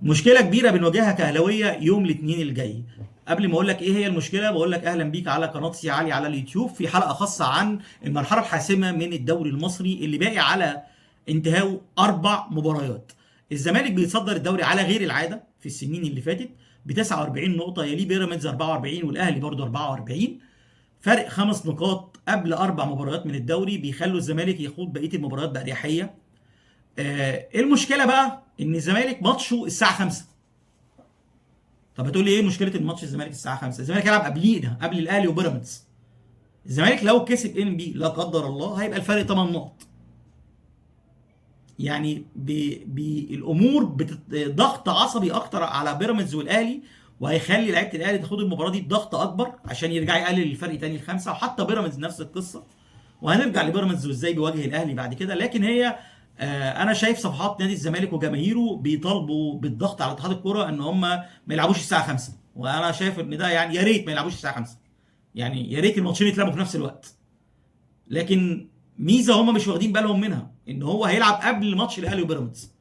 مشكلة كبيرة بنواجهها كاهلاويه يوم الاثنين الجاي. قبل ما اقول لك ايه هي المشكلة، بقول لك اهلا بيك على قناة سي علي على اليوتيوب في حلقة خاصة عن المرحلة الحاسمة من الدوري المصري اللي باقي على انتهائه 4 مباريات. الزمالك بيتصدر الدوري على غير العادة في السنين اللي فاتت ب 49 نقطة، يليه بيراميدز 44 والاهلي برضه 44، فرق 5 نقاط قبل 4 مباريات من الدوري بيخلوا الزمالك يخوض بقية المباريات باريحية. ايه المشكلة بقى؟ ان الزمالك ماتشه الساعة 5. طب هتقول لي ايه مشكلة الماتش الزمالك الساعة 5؟ الزمالك هيلعب قبلينا، قبل الاهلي وبيراميدز. الزمالك لو كسب انبي لا قدر الله هيبقى الفرق 8 نقط. يعني الامور ضغط عصبي اكتر على بيراميدز والاهلي، وهيخلي لعيبة الاهلي تاخد المباراة دي بضغط اكبر عشان يرجع يقلل الفرق تاني لخمسة، وحتى بيراميدز نفس القصة. وهنرجع لبيراميدز وازاي بيواجه الاهلي بعد كده. لكن هي انا شايف صفحات نادي الزمالك وجماهيره بيطالبوا بالضغط على اتحاد الكورة ان هم ما يلعبوش الساعة 5، وانا شايف ان ده يعني يا ريت ما يلعبوش الساعة 5، يعني يا ريت الماتشين يتلعبوا في نفس الوقت. لكن ميزة هم مش واخدين بالهم منها ان هو هيلعب قبل ماتش الاهلي وبيراميدز،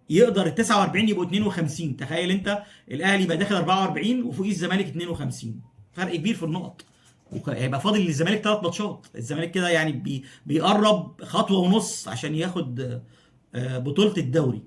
يقدر ال 49 يبقوا 52. تخيل انت الاهلي يبقى داخل 44 وفوقيه الزمالك 52، فرق كبير في النقط، وهيبقى فاضل للزمالك 3 ماتشات. الزمالك كده يعني بيقرب خطوة ونص عشان ياخد بطوله الدوري.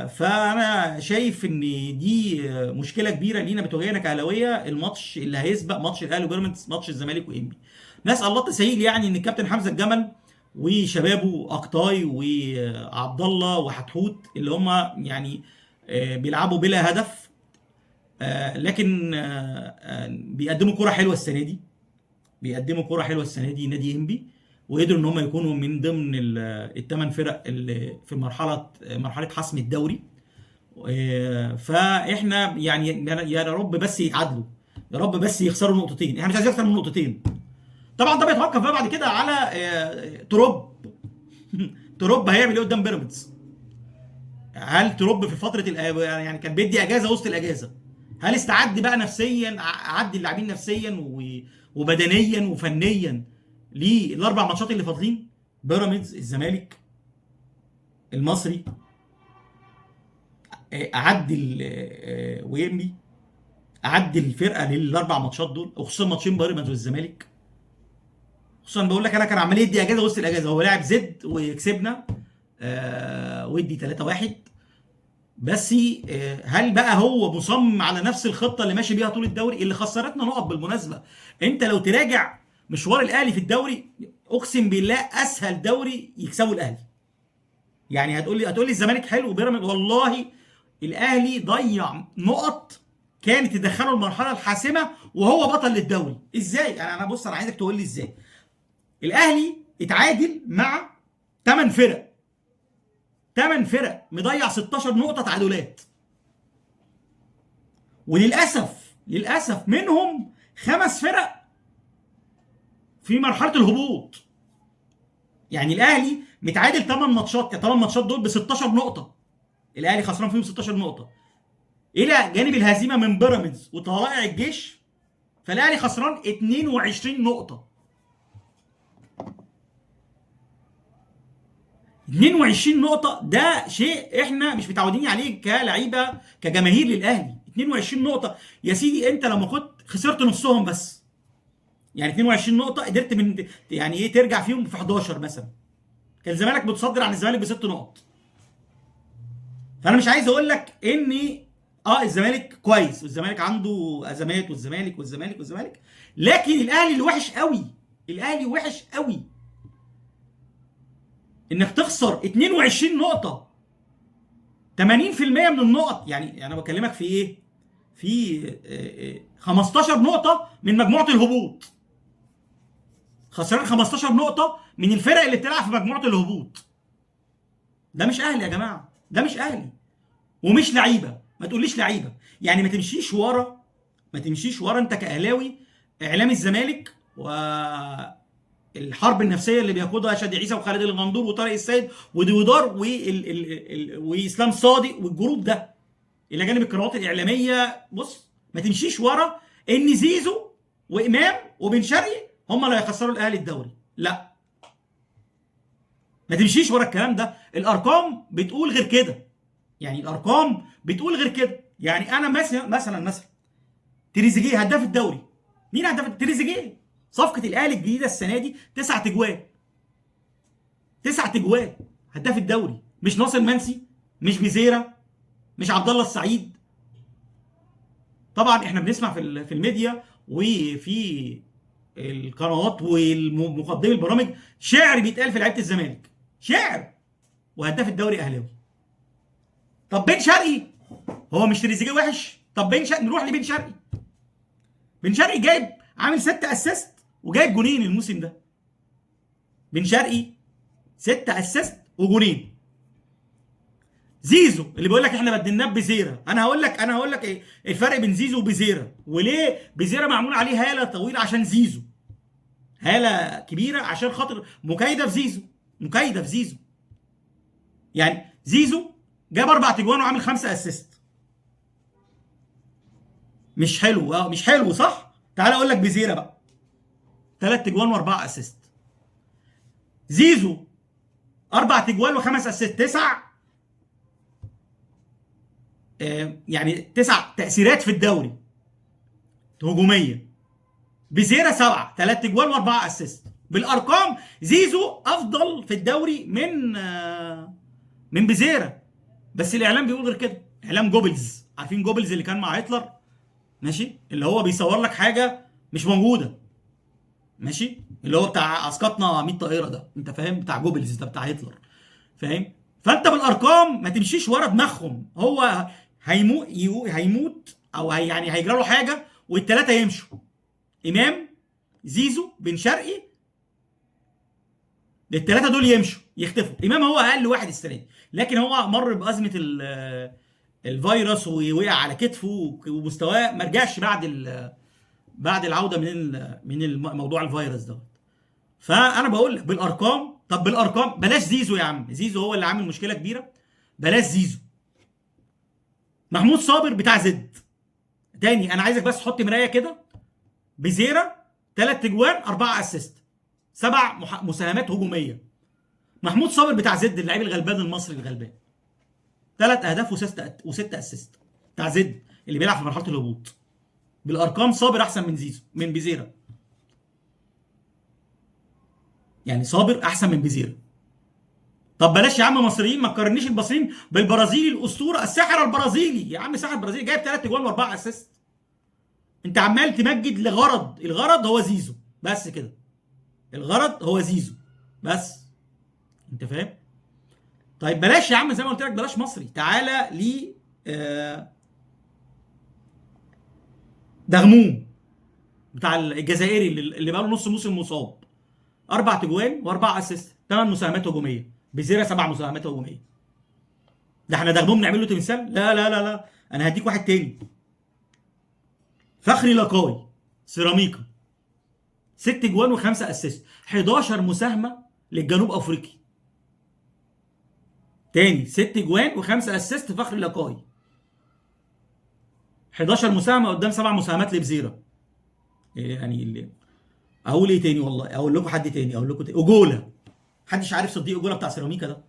فانا شايف ان دي مشكلة كبيرة لينا بتواجهنا كاهلاويه، الماتش اللي هيسبق ماتش الاهلي وبيراميدز ماتش الزمالك وانبي. نسال الله التسهيل، يعني ان الكابتن حمزة الجمل وشبابه اقطاي وعبد الله وحتحوت اللي هم يعني بيلعبوا بلا هدف، لكن بيقدموا كره حلوة السنة دي، بيقدموا كره حلوة السنة دي نادي انبي، وقدروا ان هم يكونوا من ضمن الثمان فرق اللي في مرحلة حسم الدوري. فاحنا يعني يا رب بس يتعادلوا، يا رب بس يخسروا نقطتين، احنا مش عايزين اكتر من نقطتين. طبعا ده بيتوقف بقى بعد كده على تروب. تروب هيعمل ايه قدام بيراميدز؟ هل تروب في فترة يعني كان بيدي اجازه وسط الاجازة، هل استعد بقى نفسيا، عدي اللاعبين نفسيا وبدنيا وفنيا للاربع ماتشات اللي فاضلين؟ بيراميدز، الزمالك، المصري، اعدي ويمبي، اعدي الفرقة للاربع ماتشات دول، وخصوصا ماتشين بيراميدز والزمالك. خصوصا بقول لك انا كان عمال يدي اجازه وسط الاجازة، هو لاعب زد وكسبنا ويدي 3-1 بس. هل بقى هو مصمم على نفس الخطة اللي ماشي بيها طول الدوري اللي خسرتنا نقط؟ بالمناسبة انت لو تراجع مشوار الاهلي في الدوري اقسم بالله اسهل دوري يكسبه الاهلي. يعني هتقول لي الزمالك حلو وبيراميدز، والله الاهلي ضيع نقط كانت تدخله المرحلة الحاسمة وهو بطل للدوري. ازاي؟ يعني انا بص، انا عايزك تقول لي ازاي الاهلي اتعادل مع 8 فرق، 8 فرق مضيع 16 نقطة تعادلات، وللاسف للاسف منهم 5 فرق في مرحلة الهبوط. يعني الاهلي متعادل 8 ماتشات، 8 ماتشات دول ب 16 نقطة، الاهلي خسران فيهم 16 نقطة، الى جانب الهزيمة من بيراميدز وطلائع الجيش، فالاهلي خسران 22 نقطة. 22 نقطة ده شيء احنا مش متعودين عليه كلعيبة كجماهير للاهلي. 22 نقطة يا سيدي، انت لما كنت خسرت نصهم بس، يعني 22 نقطة قدرت من يعني ايه ترجع فيهم في 11 مثلا، كان الزمالك متصدر عن الزمالك ب6 نقط. فانا مش عايز اقول لك ان الزمالك كويس والزمالك عنده ازمات والزمالك والزمالك والزمالك، لكن الاهلي اللي وحش قوي، الاهلي وحش قوي. انك تخسر 22 نقطة، 80% من النقط، يعني انا بكلمك في ايه؟ في 15 نقطة من مجموعة الهبوط، خسران 15 نقطة من الفرق اللي بتلعب في مجموعة الهبوط. ده مش اهلي يا جماعة، ده مش اهلي ومش لعيبة. ما تقوليش لعيبة، يعني ما تمشيش ورا، ما تمشيش ورا انت كاهلاوي اعلام الزمالك والحرب النفسية اللي بيقودها شادي عيسى وخالد الغندور وطارق السيد ودويدار واسلام صادق وال group ده، الى جانب القنوات الاعلامية. بص، ما تمشيش ورا ان زيزو وامام وبن شرقي هم اللي هيخسروا الاهلي الدوري، لا ما تمشيش ورا الكلام ده. الارقام بتقول غير كده. يعني الارقام بتقول غير كده. يعني انا مثلا تريزيجيه هداف الدوري، مين هداف؟ تريزيجيه صفقة الاهلي الجديدة السنة دي، 9 تجوال، 9 تجوال، هداف الدوري، مش ناصر منسي، مش بيزيرا، مش عبد الله السعيد. طبعا احنا بنسمع في الميديا وفي القنوات ومقدمي البرامج شعر بيتقال في لعيبة الزمالك، شعر، وهداف الدوري اهلاوي. طب بن شرقي هو مش تريزيجيه وحش؟ طب بن شرقي، نروح لبن شرقي. بن شرقي جايب عامل 6 assist وجايب جونين الموسم ده. بن شرقي 6 assist وجونين. زيزو اللي بيقول لك احنا بدلناه بزيرة، انا هقول لك ايه الفرق بين زيزو وبزيرة، وليه بزيرة معمول عليه هاله طويلة عشان زيزو، هاله كبيرة عشان خاطر مكايده في زيزو، مكايده في زيزو. يعني زيزو جاب 4 تجوان وعامل 5 assist، مش حلو؟ مش حلو صح؟ تعال اقول لك بزيرة بقى 3 تجوان و4 assist. زيزو 4 تجوان و5 assist، 9، يعني 9 تأثيرات في الدوري هجومية. بزيرة 7، 3 تجوان و4 assist. بالارقام زيزو افضل في الدوري من بزيرة، بس الاعلام بيقول غير كده. اعلام جوبلز، عارفين جوبلز اللي كان مع هتلر؟ ماشي، اللي هو بيصور لك حاجة مش موجودة، ماشي، اللي هو بتاع اسقطنا 100 طائره ده، انت فاهم، بتاع جوبلز ده بتاع هتلر، فاهم؟ فانت بالارقام ما تمشيش ورا دماغهم. هو هيموت، هيموت او هي يعني هيجرى له حاجة والثلاثة يمشوا، امام، زيزو، بن شرقي، الثلاثة دول يمشوا يختفوا. امام هو اقل واحد السنة دي، لكن هو مر بازمه الفيروس ووقع على كتفه ومستواه ما رجعش بعد العودة من موضوع الفيروس ده. فانا بقول لك بالارقام. طب بالارقام بلاش زيزو يا عم، زيزو هو اللي عامل مشكلة كبيرة، بلاش زيزو. محمود صابر بتاع زد تاني، انا عايزك بس تحط مراية كده. بزيرة 3 تجوان 4 assist، 7 مساهمات هجومية. محمود صابر بتاع زد اللاعب الغلبان المصري الغلبان، 3 اهداف و6 assist، بتاع زد اللي بيلعب في مرحلة الهبوط. بالارقام صابر احسن من زيزو، من بزيرة، يعني صابر احسن من بزيرة. طب بلاش يا عم مصريين، ما تقارنيش المصريين بالبرازيلي الاسطورة الساحر البرازيلي يا عم. الساحر البرازيلي جايب 3 اجوان و4 assist. انت عمال تمجد لغرض، الغرض هو زيزو بس كده، الغرض هو زيزو بس، انت فاهم؟ طيب بلاش يا عم زي ما قلت لك بلاش مصري، تعالى ل دغموم بتاع الجزائري اللي بقى له نص موسم مصاب، 4 تجوان و4 assist، 8 مساهمات هجومية، بزيرة 7 مساهمات هجومية. ده احنا دغموم نعمل له تمثال؟ لا لا لا لا، انا هديك واحد تاني، فخري لقاي سيراميكا، 6 جوان و5 assist، 11 مساهمة للجنوب افريقي. تاني 6 جوان و5 assist فخري لقاي، 11 مساهمة قدام 7 مساهمات لبزيره. يعني اللي اقول ايه تاني والله، اقول لكم حد تاني، اقول لكم تاني. اجولا، محدش عارف صديق اجولا بتاع سيراميكا ده،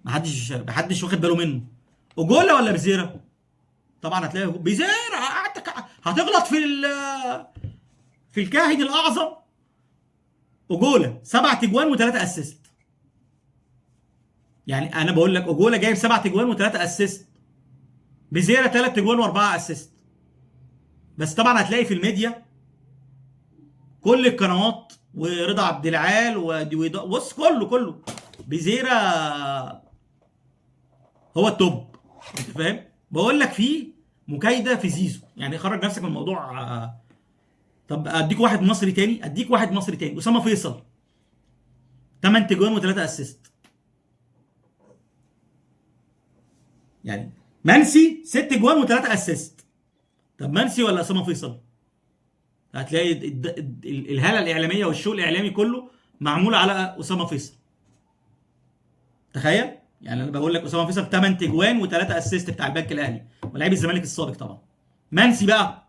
محدش واخد باله منه. اجولا ولا بزيره؟ طبعا هتلاقي بزيره، هتغلط في الكاهن الاعظم. اجولا 7 تجوان و3 assist، يعني انا بقول لك اجولا جايب 7 تجوان و3 assist، بزيره 3 تجوان و4 assist. بس طبعا هتلاقي في الميديا كل القنوات ورضا عبد العال بص كله بزيره هو ال top، انت فاهم؟ بقول لك في مكايده في زيزو، يعني خرج نفسك من الموضوع. طب اديك واحد مصري تاني، اديك واحد مصري تاني، اسامة فيصل 8 تجوان و3 assist. يعني منسي 6 جوان و3 assist. طب منسي ولا اسامة فيصل؟ هتلاقي الهالة الاعلامية والشغل الاعلامي كله معمول على اسامة فيصل. تخيل، يعني انا بقول لك اسامة فيصل 8 تجوان و3 assist بتاع البنك الاهلي ولاعيب الزمالك السابق طبعا. منسي بقى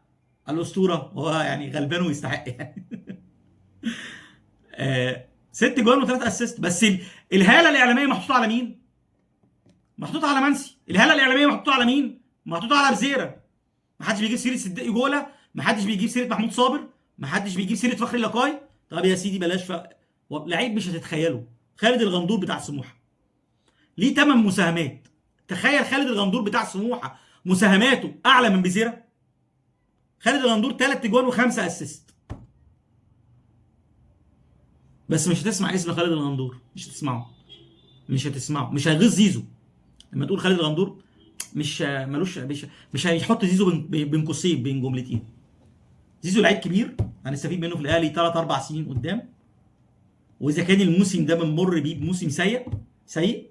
الاسطورة، وهو يعني غلبان ويستحق يعني. 6 جوان و3 assist، بس الهالة الاعلامية محطوطة على مين؟ محطوطة على منسي. الهالة الاعلامية محطوطة على مين؟ محطوطة على بزيره. ما حدش بيجيب سيره صدقي جوله، ما حدش بيجيب سيره محمود صابر، ما حدش بيجيب سيره فخري لاكاي. طب يا سيدي بلاش لعيب مش هتتخيله، خالد الغندور بتاع سموحه ليه 8 مساهمات. تخيل خالد الغندور بتاع سموحه مساهماته اعلى من بزيره. خالد الغندور 3 اجوان و5 assist، بس مش هتسمع اسم خالد الغندور، مش هتسمعه، مش هتسمعه، مش هيغيظ زيزو لما تقول خالد الغندور. مش ملوش، مش هيحط زيزو بين قوسين بين جملتين. زيزو لعيب كبير هنستفيد منه في الاهلي 3 4 سنين قدام، واذا كان الموسم ده بنمر بيه بموسم سيء سيء،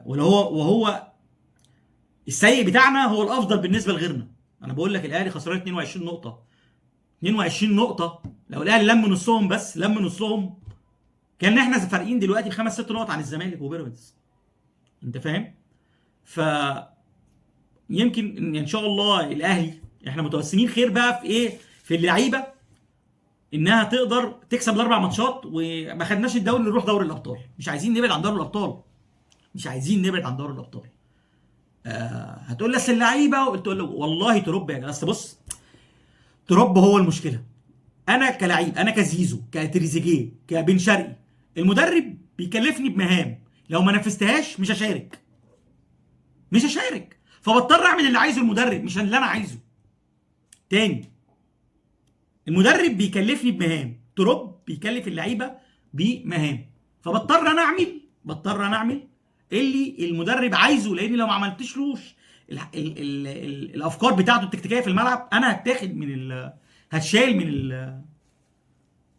وهو السيء بتاعنا هو الافضل بالنسبة لغيرنا. انا بقول لك الاهلي خسران 22 نقطة، 22 نقطة، لو الاهلي لم نصهم بس، لم نصهم، كان احنا فارقين دلوقتي بخمس ست نقط عن الزمالك وبيراميدز. انت فاهم؟ ف يمكن ان شاء الله الاهلي احنا متوسمين خير بقى في ايه؟ في اللعيبة انها تقدر تكسب الاربع ماتشات، وما خدناش الدوري نروح دوري الابطال. مش عايزين نبعد عن دوري الابطال، مش عايزين نبعد عن دوري الابطال. هتقول لي اصل اللعيبة، قلت له والله ترب يا جماعة. اصل بص، ترب هو المشكلة. انا كلعيب، انا كزيزو، كتريزيجيه، كبن شرقي، المدرب بيكلفني بمهام لو ما نفذتهاش مش هشارك، مش هشارك، فبضطر اعمل اللي عايزه المدرب مش اللي انا عايزه. تاني، المدرب بيكلفني بمهام، ترب بيكلف اللعيبة بمهام، فبضطر انا اعمل، بضطر انا اعمل اللي المدرب عايزه، لان لو ما عملتشلوش ال ال ال ال الافكار بتاعته التكتيكيه في الملعب، انا هتاخد من هتشال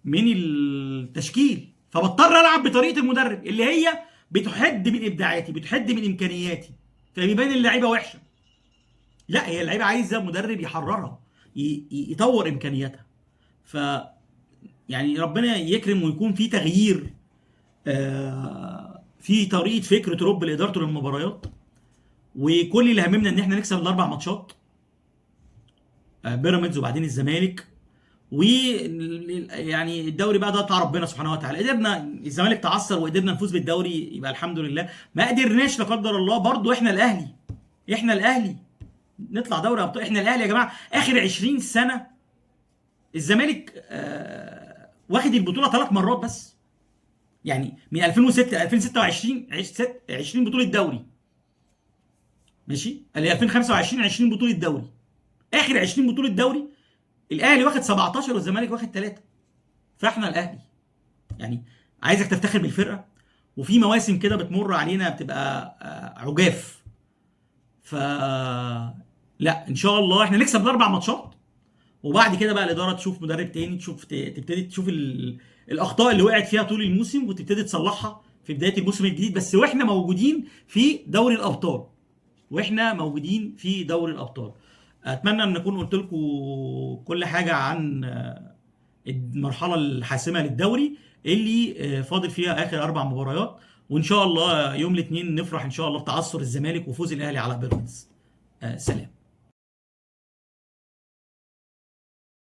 من التشكيل. فبضطر العب بطريقة المدرب اللي هي بتحد من ابداعاتي، بتحد من امكانياتي، فبيبان اللعيبة وحشة. لا، هي اللعيبة عايزه مدرب يحررها، يطور امكانياتها. ف يعني ربنا يكرم ويكون في تغيير في طريقه فكر ترب لادارته للمباريات. وكل اللي هممنا ان احنا نكسب الاربع ماتشات، بيراميدز وبعدين الزمالك، و يعني الدوري بقى ده بتاع ربنا سبحانه وتعالى. قدرنا الزمالك تعثر وقدرنا نفوز بالدوري، يبقى الحمد لله. ما قدرناش لا قدر الله، برضو احنا الاهلي، احنا الاهلي نطلع دوري ابطال. احنا الاهلي يا جماعة اخر 20 سنة الزمالك واخد البطولة 3 مرات بس، يعني من 2006 ل 2026 20 بطوله دوري، ماشي، ل 2025 20 بطوله دوري. اخر 20 بطوله دوري الاهلي واخد 17 والزمالك واخد 3. فاحنا الاهلي يعني عايزك تفتخر بالفرقة، وفي مواسم كده بتمر علينا بتبقى عجاف. ف لا ان شاء الله احنا نكسب الاربع ماتشات، وبعد كده بقى الادارة تشوف مدرب تاني، تشوف تبتدي تشوف الاخطاء اللي وقعت فيها طول الموسم وتبتدي تصلحها في بداية الموسم الجديد، بس واحنا موجودين في دوري الابطال، واحنا موجودين في دوري الابطال. اتمنى ان اكون قلت لكم كل حاجة عن المرحلة الحاسمة للدوري اللي فاضل فيها اخر 4 مباريات، وان شاء الله يوم الاثنين نفرح ان شاء الله بتعثر الزمالك وفوز الاهلي على بيراميدز. سلام.